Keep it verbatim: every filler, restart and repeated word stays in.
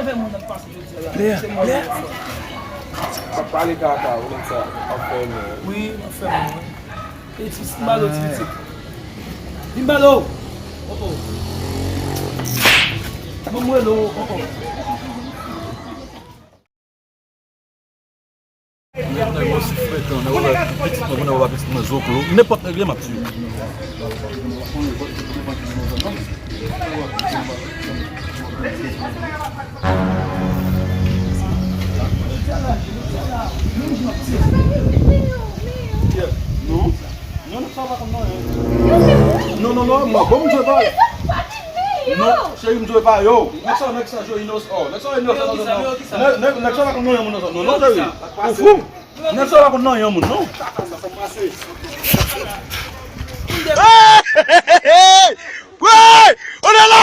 Lè, lè. Pa pale kaka, ou nèg sa ap fè men. Wi, m ap fè men, wi. E ti, ti balo, ti pitit. Vin balo. Oh, oh. Mwen, mwen, lo, oh, oh. Nèg nan yo si frekan, nèg yo wè pitit mwen, nèg yo wè pitit mwen zoklo. Nenpòt nèg li ye, m ap tiye. Non. Non, non, sa pa konn nan yon. Non, non, non, mwen, bon, m jwe pa. Non, cheri, m jwe pa yo. Nèg sa, nèg sa, jwe inosan. Oh, nèg sa, inosan, non, non, non. Nèg, nèg, nèg sa pa konn nan yon moun nan sa. Non, non, cheri. Ou fou? Nèg sa pa konn nan yon moun, non. Hey, hey, hey, hey! Woy! On est là!